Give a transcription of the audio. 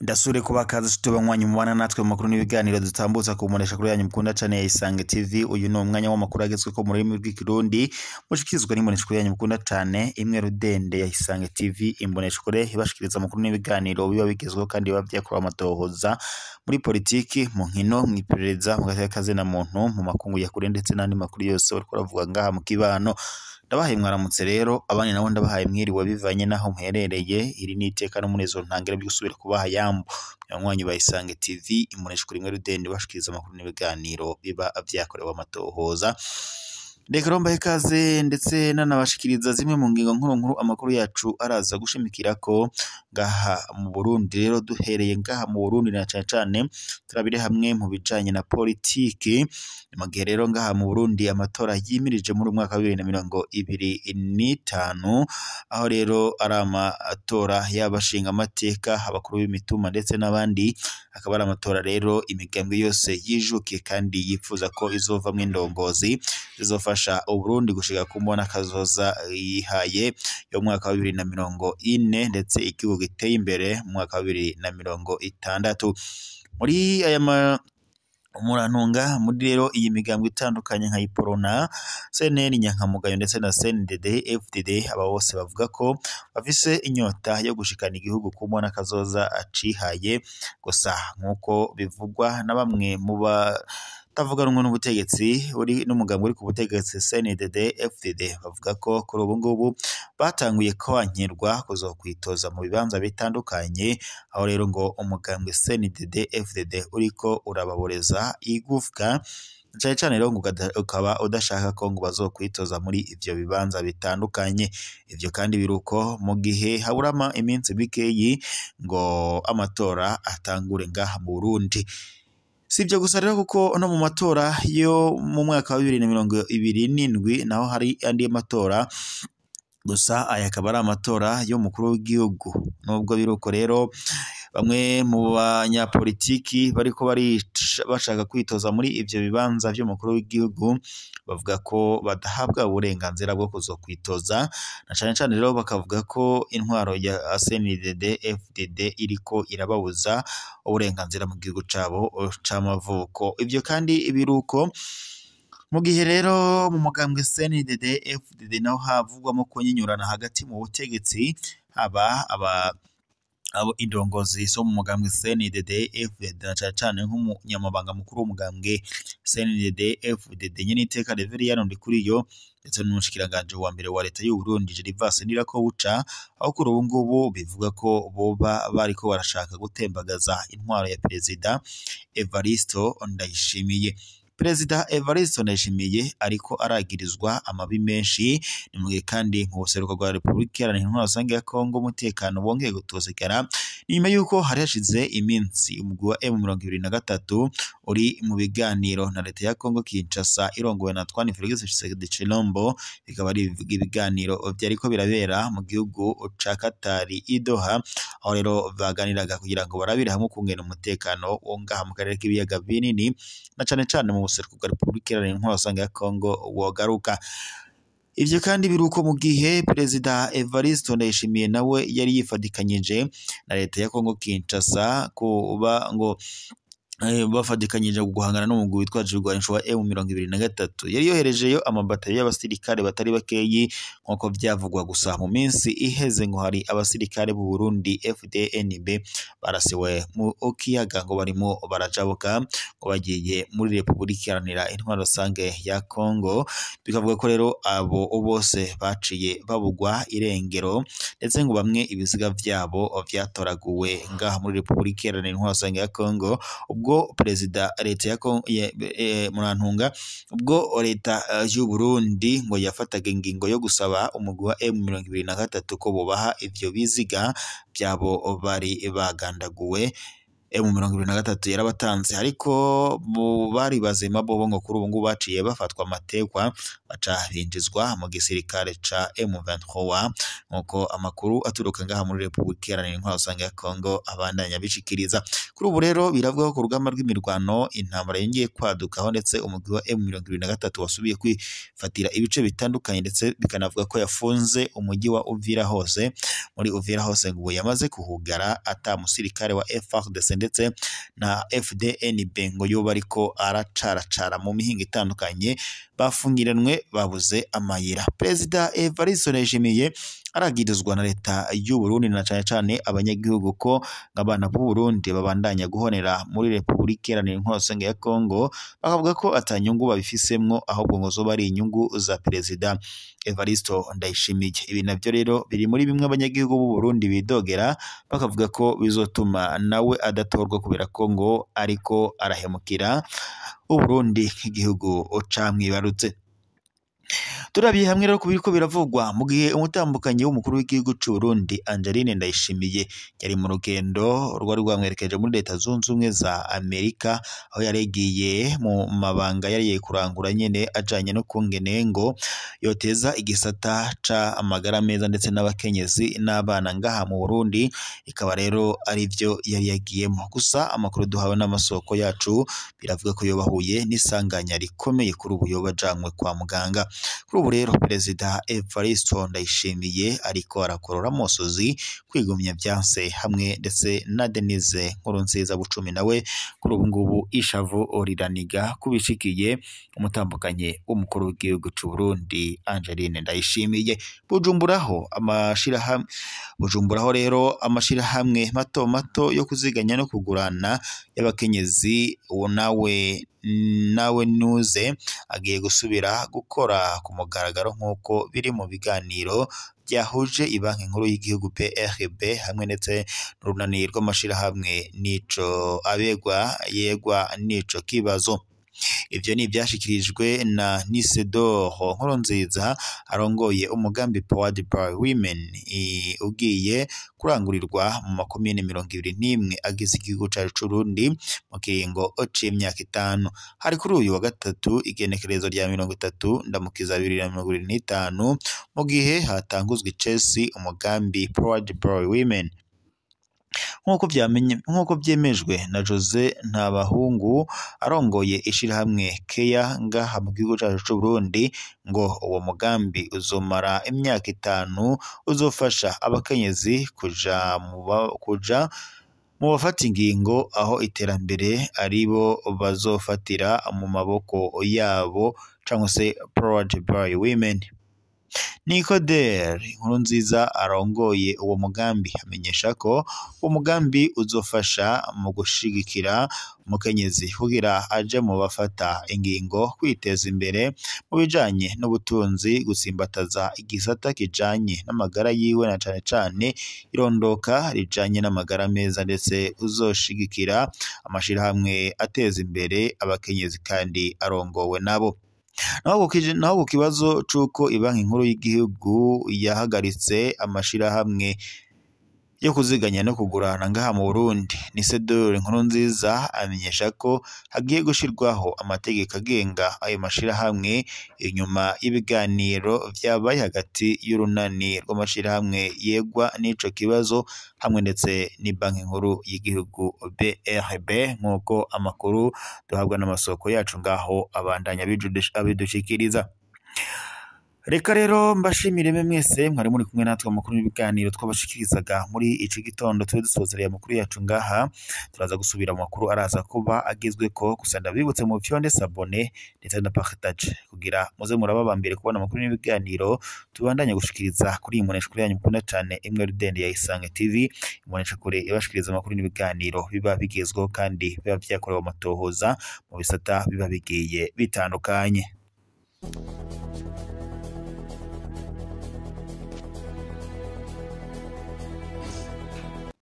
Ndasure kuba kazi tubanywanyi mubana natwe mu makuru n'ibiganiro dutambutsa ku munesha kuri yanyu mukunda cane ya Isange TV. Uyu ni umwanya w'amakuru agezweho mu rurimi rw'ikirundi mushikirizwa n'imbonesha kuri yanyu mukunda cane imwe rudende ya Isange TV. Imbonesha kure ibashikiriza amakuru n'ibiganiro biba bigezweho kandi biba vyakorewe amatohoza muri politiki, mu nkino, mw'iperereza, mu gateka na muntu, mu makungu ya kure ndetse n'andi makuru yose bariko baravuga ngaha mu kibano. Ndabahaye mwaramutse rero, abandi nabo ndabahaye mwiriwe bivanye naho muherereye. Iri ni iteka n'umunezero ntangere byo gusubira kubaha yambo abanywanyi ba Isange TV, imbonesha kuri imwe rudende bashikiriza amakuru n'ibiganiro biba vyakorewe amatohoza. Reka rero mbahe ikaze ndetse nanabashikiriza zimwe mu ngingo nkuru nkuru amakuru yacu araza gushimikirako ngaha mu Burundi. Rero duhereye ngaha mu Burundi na cane cane turabire hamwe mu bijanye na politiki. Mu gihe rero ngaha mu Burundi amatora yimirije muri umwaka wa 2025, aho rero ari amatora y'abashinga amateka, abakuru b'imitumba ndetse n'abandi. Akaba ari amatora rero imigambwe yose yijukiye kandi yifuza ko izovamwo indongozi zizofasha Uburundi gushika ku mbona kazoza yihaye yo mwaka wa 2040 ndetse igihugu giteye imbere mu mwaka wa 2060. Muri aya umurantunga muri rero iyi migambwe itandukanye nka Iprona, CNL, Nyankamugayo ndetse na CNDD FDD, aba bose bavuga ko bafise inyota yo gushikana igihugu ku mbona kazoza acihaye. Gusa nkuko bivugwa na bamwe mu batavuga rumwe n'ubutegetsi uri n'umugambwe uri ku butegetsi CNDD FDD, bavuga ko kuri ubu ngubu batanguye kwankirwa kuzokwitoza mu bibanza bitandukanye, aho rero ngo umugambwe CNDD FDD uriko urababoreza igufwa cane cane rero ngo ukaba udashaka ko ngo bazokwitoza muri ivyo bibanza bitandukanye. Ivyo kandi biruko mu gihe haburama iminsi mikeyi ngo amatora atangure ngaha mu Burundi. Si ibyo gusa rero, kuko no mu matora yo mu mwaka wa 2027 naho hari andi matora, gusa aya akaba ari amatora y'umukuru w'igihugu. Nubwo biruko rero bamwe mu banyapolitiki bariko bashaka kwitoza muri ivyo bibanza vy'umukuru w'igihugu bavuga ko badahabwa uburenganzira bwo kuzokwitoza, na cane cane rero bakavuga ko intwaro ya CNDD FDD iriko irababuza uburenganzira mu gihugu cabo c'amavuko. Ivyo kandi biruko mu gihe rero mu mugambwe CNDD FDD naho havugwamo kunyinyurana hagati mu butegetsi, haba abo indongozi zo mu mugambwe CNDD FDD na cane cane nk'umunyamabanga mukuru w'umugambwe CNDD FDD Nyeniteka Reveriyano Ndikuriyo ndetse n'umushikiranganji wa mbere wa leta y'u Burundi Gervais Ndirakobuca, aho kuri ubu ngubu bivuga ko boba bariko barashaka gutembagaza intwaro ya Perezida Evaristo Ndayishimiye. Perezida Evaristo Ndayishimiye ariko aragirizwa amabi menshi, ni mu gihe kandi mu buseruko bwa Repubulika Iharanira Intwaro Rusange ya Kongo umutekano wongeye gutosekara nyuma yuko hari hashize iminsi umugwi wa M23 uri mu biganiro na leta ya Kongo Kinshasa irongowe na Antoine Felix Tshisekedi Tshilombo. Bikaba ari ibiganiro vyariko birabera mu gihugu ca Qatar i Doha, aho rero baganiraga kugira ngo barabire hamwe ukungene umutekano wo ngaha mu karere k'ibiyaga binini na cane cane mu buseruko bwa Repubulika Iharanira Intwaro Rusange ya Kongo wogaruka. Ivyo kandi biruko mu gihe Perezida Evaristo Ndayishimiye nawe yari yifadikanyije na leta ya Kongo Kinshasa kuba ngo bafatikanyije guhangana n'umugwi witwaje ibigwanisho wa M23. Yari yoherejeyo amabatari y'abasirikare batari bakeyi nkuko vyavugwa. Gusa mu minsi iheze ngo hari abasirikare b'u Burundi FDNB barasiwe mu kiyaga ngo barimo barajabuka ngo bagiye muri Repubulika Iharanira Intwaro Rusange ya Kongo. Bikavuga ko rero abo bose baciye babugwa irengero ndetse ngo bamwe ibiziga vyabo vyatoraguwe ngaha muri Repubulika Iharanira Intwaro Rusange ya Kongo. Ubwo perezida leta ya Murantunga, ubwo leta y'u Burundi ngo yafataga ingingo yo gusaba umugwi wa M23 ko bobaha ivyo biziga byabo bari bagandaguwe. M23 yarabatanze, ariko mu bari bazima bobo ngo kuri ubu ngubu baciye bafatwa amatekwa baca binjizwa mu gisirikare ca M23, nkuko amakuru aturuka ngaha muri Republika Iharanira Intwaro Rusange ya Kongo abandanya bishikiriza. Kuri ubu rero biravuga ko ku rugamba rw'imirwano intambara yongeye kwadukaho, ndetse umugwi wa M23 wasubiye kwifatira ibice bitandukanye, ndetse bikanavuga ko yafunze umujyi wa Uvira hose. Muri Uvira hose ngo yamaze kuhugara ata musirikare wa FARDC ndetse na FDNB ngo yoba ariko aracaracara mu mihinga itandukanye, bafungiranwe babuze amayira. Perezida Evariste Ndayishimiye aragirizwa na leta y'u Burundi na cane cane abanyagihugu ko abana b'u Burundi babandanya guhonera muri Republika Iharanira Intwaro Rusange ya Kongo, bakavuga ko atanyungu babifisemwo ahubwo ngo zoba ari inyungu za Perezida Evariste Ndayishimiye. Ibi navyo rero biri muri bimwe abanyagihugu b'u Burundi bidogera, bakavuga ko bizotuma nawe adatorwa kubera ko ngo ariko arahemukira u Burundi nk'igihugu camwibarutse. Turabiye hamwe rero kubiriko biravugwa mu gihe umutambukanyi w'umukuru w'igihugu c'u Burundi Angeline Ndayishimiye yari mu rugendo rwari rwamwerekeje muri Leta Zunze Ubumwe za Amerika, aho yaregiye mu mabanga yari kurangura nyene ajanye no kungene ngo yoteza igisata ca amagara meza ndetse n'abakenyezi n'abana ngaha mu Burundi, ikaba rero arivyo yari yagiyemo. Gusa amakuru duhawe n'amasoko yacu biravuga ko yobahuye n'isanganya rikomeye, kuri ubu yoba ajanywe kwa muganga. Kuri ubu rero Perezida Evariste Ndayishimiye ariko arakorora amosozi kwigumya vyanse hamwe ndetse na Denise Nkurunziza Bucumi, nawe kuri ubu ngubu ishavu riraniga kubishikiye umutambukanye w'umukuru w'igihugu c'u Burundi Angeline Ndayishimiye. Bujumburaho rero amashirahamwe mato mato yo kuziganya no kugurana y'abakenyezi nawe nuze agiye gusubira gukora ku mugaragaro nk'uko biri mu biganiro byahuje Ibanki Nkuru y'igihugu BRB hamwe ndetse n'urunani rw'amashirahamwe nico abegwa yegwa nico kibazo. Ivyo ni ivyashikirijwe na Nisedoro Nkurunziza arongoye umugambi Powered by Women ugiye kurangurirwa mu makomine 21 agize igihugu cacu c'Uburundi mu kiringo c'imyaka 5. Hari kuri uyu wa gatatu igenekerezo rya 30 Ndamukiza 2025, mu gihe hatanguzwa icesi umugambi Powered by Women. Nk'uko byemejwe na Jose Ntabahungu arongoye ishirahamwe Keya ngaha mu gihugu cacu c'u Burundi, ngo uwo mugambi uzomara imyaka 5, uzofasha abakenyezi kuja mu bafata ingingo, aho iterambere aribo bazofatira mu maboko yabo cyangwa se Powered by Women. Nicoder Nkurunziza arongoye uwo mugambi amenyesha ko uwo mugambi uzofasha mu gushigikira umukenyezi kugira aje mu bafata ingingo, kwiteza imbere mu bijanye n'ubutunzi, gusimbataza igisata kijanye n'amagara yiwe na cane cane irondoka rijanye n'amagara meza, ndetse uzoshigikira amashirahamwe ateza imbere abakenyezi kandi arongowe nabo. Naho ku kibazo c'uko Ibanki Nkuru y'igihugu yahagaritse amashirahamwe yo kuziganya no kugurana ngaha mu Burundi, Nisedoro Nkurunziza amenyesha ko hagiye gushirwaho amategeko agenga ayo mashirahamwe inyuma y'ibiganiro vyabaye hagati y'urunani rw'amashirahamwe yegwa n'ico kibazo hamwe ndetse n'Ibanki Nkuru y'igihugu BRB, nk'uko amakuru duhabwa n'amasoko yacu ngaho abandanya abidushikiriza. Reka rero mbashimire mwese mwari muri kumwe natwe amakuru n'ibiganiro twabashikirizaga muri ici gitondo. Tube dusozereye amakuru yacu ngaha, turaza gusubira mu makuru araza kuba agezweko. Gusa ndabibutse mu fyonde s'abonner ndetse na partage kugira muze muraba mbere kubona amakuru n'ibiganiro tubandanya gushikiriza kuri iyi kure yanyu mukunda cane imwe rudende ya Isange TV, imbonesha kure ibashikiriza amakuru n'ibiganiro biba bigezweho kandi biba vyakorewe amatohoza mu bisata biba bigiye bitandukanye.